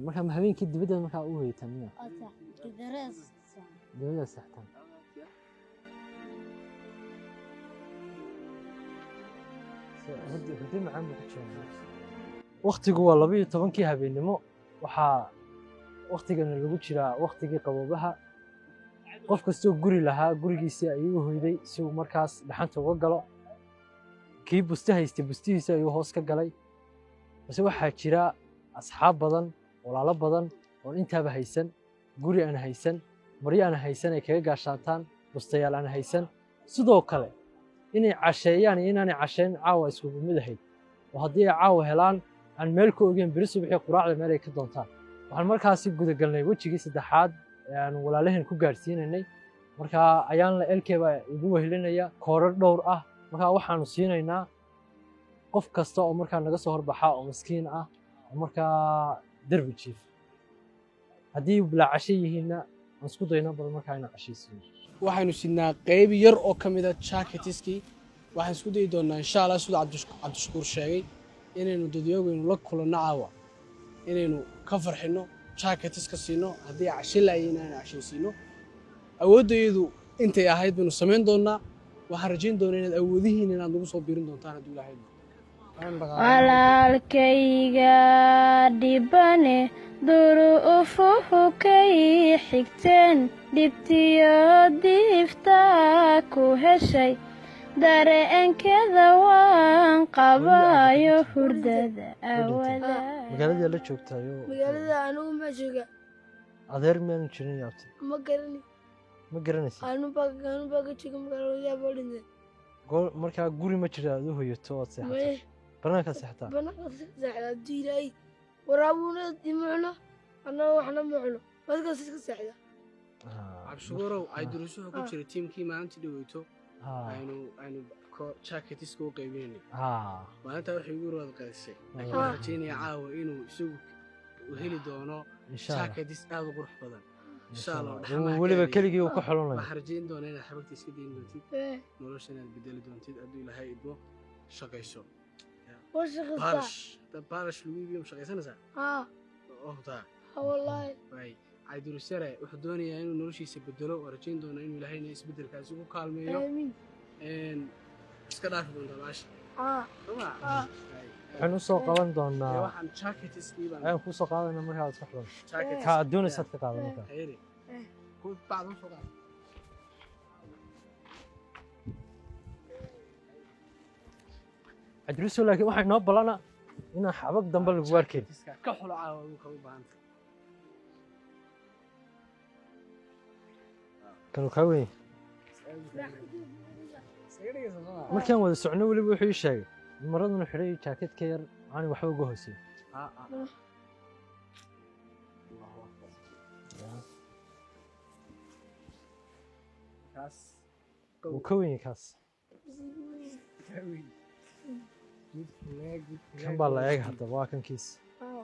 Marka ma habeenkii dibadda markaa u hoyataan miya? Dibadda seextaan. Hurdo macaan buu ku jiraa. Waqtigu waa 12-kii habeennimo. Waxaa waqtigana lagu jiraa waqtigii qaboobaha. Qof kastoo guri lahaa gurigiisii ayuu u hoyday si uu markaas dhaxanta uga galo. Kii buste haystay bustihiisa ayuu hoos ka galay. Balse waxaa jira asxaab badan, walaalo badan oon intaaba haysan, guri aan haysan, maryo aan haysan ay kaga gaashaantaan, bustayaal aan haysan. Sidoo kale inay casheeyaan iyo inaanay casheyn caawa iskugu mid ahayd, oo haddii ay caawa helaan aan meel ku ogeyn beri subaxii quraacda meel ay ka doontaan. Waxaan markaasi gudagalnay wejigii saddexaad ee aan walaalaheen ku gaadhsiinaynay. Markaa ayaan la elkee baa igu wehelinaya koorar dhowr ah. Markaa waxaanu siinaynaa qof kasta oo markaa naga soo horbaxa oo miskiin ah oo markaa derbi jiif. Haddii bilaa casho yihiinna aan isku dayno bal markaa inaan cashaysiino. Waxaynu sidnaa qayb yar oo ka mid a jacketiskii. Waxaan isku dayi doonaa, insha Allah, sida Cabdishakuur sheegay, inaynu dadyogaynu la kulanno caawa, inaynu ka farxinno, jacketiska siino, haddii casho laayeen inaan cashaysiino. Awooddayadu intay ahayd baynu samayn doonaa. Waxaan rajayn doonaa inaad awoodihiin inaad nagu soo biirin doontaan hadduu Ilaahay idmo. Walaalkayga dhibane duruufuhu kay xigteen, dhibtiyo diifta ku heshay, dareenkeeda waan qabaayo, hurdada awada. Magaaladii la joogtaayo? Magaalada anigu ma jooga. Adeer miyaanu jirin, yaabtay? Ma garani. Ma garanaysid? Anu baa ka jooga magaalada, yaaboo dhintay. Markaa guri ma jira aad u hoyato ood seexato? Maye. Banaankaad seexataa? Banaanka seexda hadduu Ilaahay waraabuna ima cuno, annaga waxna ma cuno, markaas iska seexda. Cabdishakuurow, Cayduruus wuxuu ku jiray tiimkii maalintii dhaweyto aynu jacketiska u qaybinaynay. Maalintaa waxay igu raad qaadisay, laakiin waxaan rajaynayaa caawa inuu isagu uu heli doono Insha Allah. jacketis aad u qurux badan, insha Allah. Uu Dhaxmaha ka weliba adeegay. Keligii uu ku xulanayo. Waxaan rajayn doonaa inaad xabagta iska dayn doontid, nolosha inaad bedeli doontid hadduu Ilaahay idmo. Shaqayso. Waa shaqaystaa. Baalash hadda baalash lagu iibiyo, ma shaqaysanaysaa? Haa. Ohtaa. Haa, wallaahi. Waay, Cayduruus yare wuxuu doonayaa inuu noloshiisa bedelo oo rajayn doonaa inuu Ilaahayna isbedelkaasi ku kaalmeeyo. Aamiin. Iska dhaafi doontaa baasha? Haa. Soma. Haa. Waxaan u soo qaban doonaa. Waxaan jacketiskii baan Ayaan kuu soo qaadana markaa aad iska xulan. Jacket. Ka aad doonaysaad ka qaadan markaa. Hayri ku bacda usoo qaad. Cabdiruuso, laakiin waxaa inoo ballana inaan xabag dambe lagu arkayn. Jacketiska ka xulo caawa, adigu kama baahanta. Kanuu kaa weyn. Iskaga dhigaysa soo ma? Markaan wada socno weliba wuxuu ii sheegay in maraduna xidhay jaakeet ka yar aanay waxba uga hooseyn. Ah, ah. Allahu akbar. Kaas. Wuu ka weyn yahay kaas. Ka weyn. Mid leeg, mid Kan leeg baa la oo eeg hadda, waa kan kiis. Haa. Ah,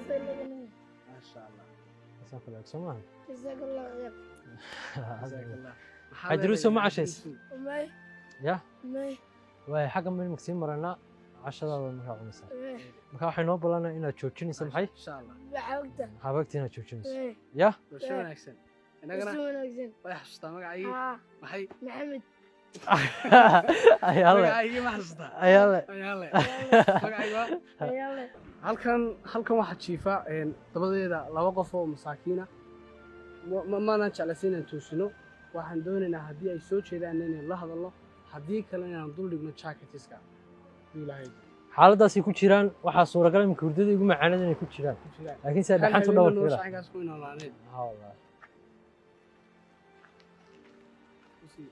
Maasha Allah. Kaasaan kula eeg soo maaha? Jazaak Allah khayr. Jazaak Allah. Maxaa Cabdiruuso, ma leedahay, cashays? Cabdiruuso? May. Ya. May. Waay, xagga ma sii maranaa, cashadaada markaa cunaysaa. May. Marka waxay noo ballanaa inaad joojinayso maxay? Insha Allah. Xabagta. Xabagta inaad joojinayso. May. Ya. Bulsho wanaagsan. Innagana Si wanaagsan. way xasuustaa magacaygi? Haa. Maxay? Maxamed. Ayaale. Magacaygii ma xasuustaa? Ayaale. Ayaale. Magacaygi waa? Ayaale. Halkan waxaa jiifa dabadeeda laba qof oo masaakiina. Maanaan jeclaysan inaan toosino. Waxaan doonaynaa haddii ay soo jeedaan inaan la hadalno, haddii kale inaan dul dhigno jacketiska, hadduu Ilaahay Xaaladaasay ku jiraan. Waxaa suuragal imika hurdada igu macaanada inay ku jiraan. Ku jiraan. Laakiin se Hal dhaxantu habeenna dhabarka nolosha gala. caynkaas ku noolaaneed. Haa, wallaahi. Usii.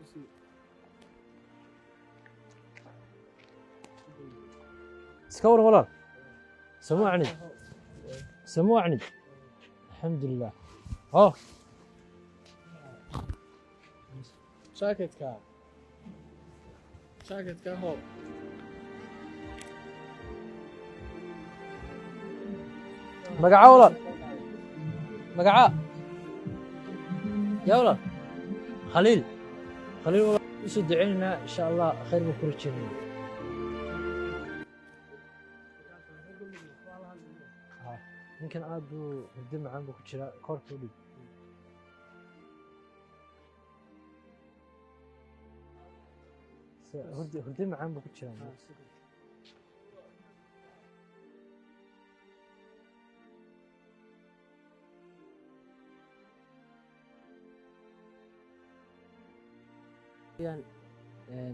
Usii. Iska war walaal, samuu acnid, samuu acnid, alxamdulilah, oh. Jacketka. Jacketka hoo. Magaca walaal, magaca? Yaa walaal Khaliil, Khaliil walaal, usoo duceynaynaa, insha Allah khayr baan ku rajeynayna. Ha, ninkan aad buu hurdo macaan buu ku jiraa, koorka u dhib. Hurdo macaan buu ku jiraa.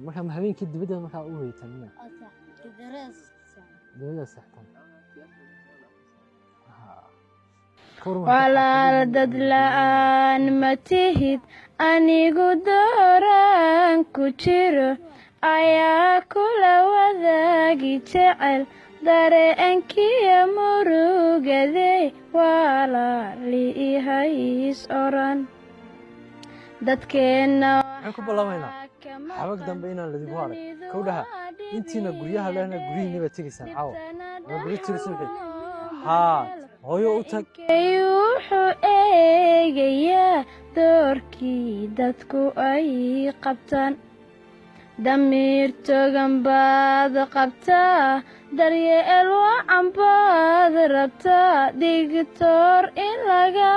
Markaa ma habeenkii dibadda markaa u hoyatan miya? Dibadda seextan. Walaal dad la'aan ma tihid, anigu dooraan ku jiro ayaa kula wadaagi jecel dareenkiya murugadey. Walaali ihays oran dadkeenna. Maxaan ku ballamaynaa? Xabag dambe inaan ladigu arag kowdhaha. Intiina guryaha lehna guryihiinni baad tegaysaan caawa ama beri tiri subxi. Haa, hooyo u tag. Wuxuu eegayaa doorkii dadku ay qabtaan. Damiir togan baad qabtaa, daryeel wacan baad rabtaa, digtoor in laga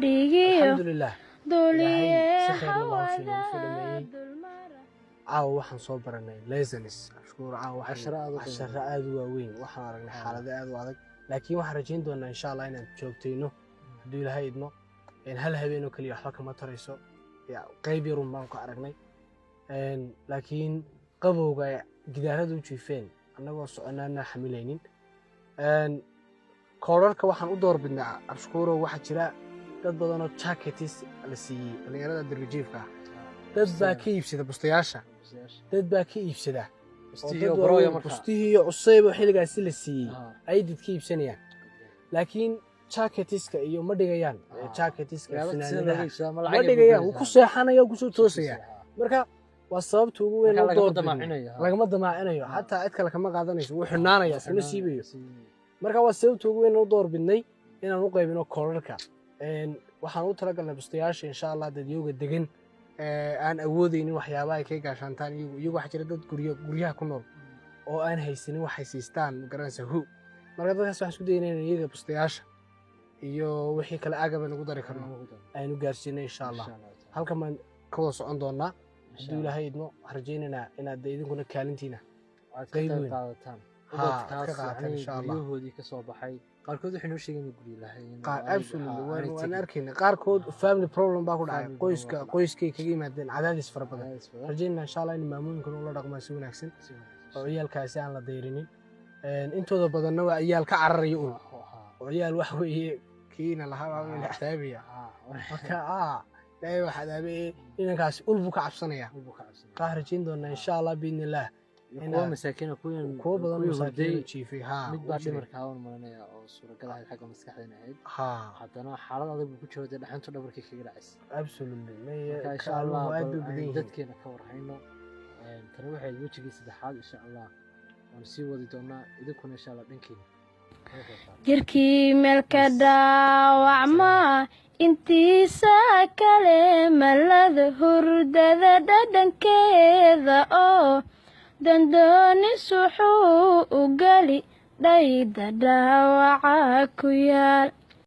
dhigiyo. Alxamdulilah. Duliye. Ilaahay si khayr leh baa hawsha inoogu soo hawada dhameeyey. dulmara. Caawa waxaan soo baranay lessons, Shukuur. Caawa waxaan Casharo aad u qiimo casharo aad u waaweyn waxaan aragnay, xaalado aad u adag, laakiin waxaan rajayn doonaa insha Allah inaan joogtayno hadduu Ilaahay idmo. Hal habeen oo keliya waxba kama tarayso. Ya, qayb yarun baan ku aragnay. Laakiin qabowga ay gidaarada u jiifeen annagoo soconaana xamilaynin. Koodharka waxaan u doorbidnay, Abshukuurow, waxaa jira dad badanoo jackets la siiyey dhallinyarada darbijiifka ah. Dad baa ka iibsada bustayaasha, dad baa ka iibsada oo dad waaweyn bustihii cusayb oo xilligaasi la siiyey ay dad ka iibsanayaan, laakiin jacketiska iyo ma dhigayaan. Jacketiska, finaanadaha ma dhigayaan, wuu ku seexanaya, wuu kusoo toosaya. Marka waa sababta ugu weyn Marka u lagama doorbidnay. damaacinayo, ha. Lagama damaacinayo, xataa cid kale kama qaadanayso, wuu xinaanaya, iskama siibayo. Marka waa sababta ugu weyn u doorbidnay inaan u qaybino koorarka. Waxaan u talagalnay bustayaasha insha Allah dadyooga degan ee aan awoodeynin waxyaabaha ay kaga gaashaantaan iyagu. Waxaa jira dad guryaha ku nool oo aan haysanin waxay siistaan, ma garanaysa hu. Marka dadkaas waxaan isku daynaa in iyaga bustayaasha iyo wixii kale agaba nagu dari karno aynu gaarsiino insha Allah. Halkan baan ka wada socon doonaa hadduu Ilaahay idmo. Waxaan rajaynaynaa inaad dee idinkuna kaalintiina aad ka qayb qayb weyn. qaadataan. Haa, Ubadkaas ka qaataan yacni insha Allah. Guryahoodii ka soo baxay qaarkood waxay noo sheegeen inay guryo lahayn oo Qaar absolutely aanay waan tegin. Arkayna qaarkood family problem baa ku dhacay. Family Qoyska problem baa ku dhacay. Qoyskay kaga yimaadeen cadaadis fara badan. Cadaadis badan. Rajaynaa insha Allah in maamooyinkan ula dhaqmaan si wanaagsan Si wanaagsan. oo ciyaalkaasi aan la dayrinin. Intooda badanna waa ciyaal ka cararaya un oo ciyaal wax weeye kiina lahaa baa la cadaabaya. Marka ilaahay wax cadaabay, inankaasi ul buu ka cabsanaya. Ul buu ka cabsanaya. Waxaan rajayn doonaa insha Allah biidnillaah Iyo kuwa masaakiina, kuwan kuwo badan oo kuwii masaakiin hurday. jiifay, haa. Mid baa Wuu jiray. dhimarka hawan maranaya oo suuragal ahayd xagga maskaxdana ahayd. Haddana xaalad adag buu ku jiro, dee dhaxantu dhabarkii kaga dhacaysa. Absolutely. Marka insha Allah Kaalmuhu aad bal bay badan aynu yihiin. dadkeena ka warhayno. Tani waxay ahayd wejigii saddexaad, insha Allah waanu sii wadi doonaa. Idinkuna insha Allah dhankiina kaga qayb qaata. Jirkii meelka dhaawacmaa intiisa kale malada hurdada dhadhankeeda oo dandoonis wuxuu u gali dhayda dhaawaca ku yaal.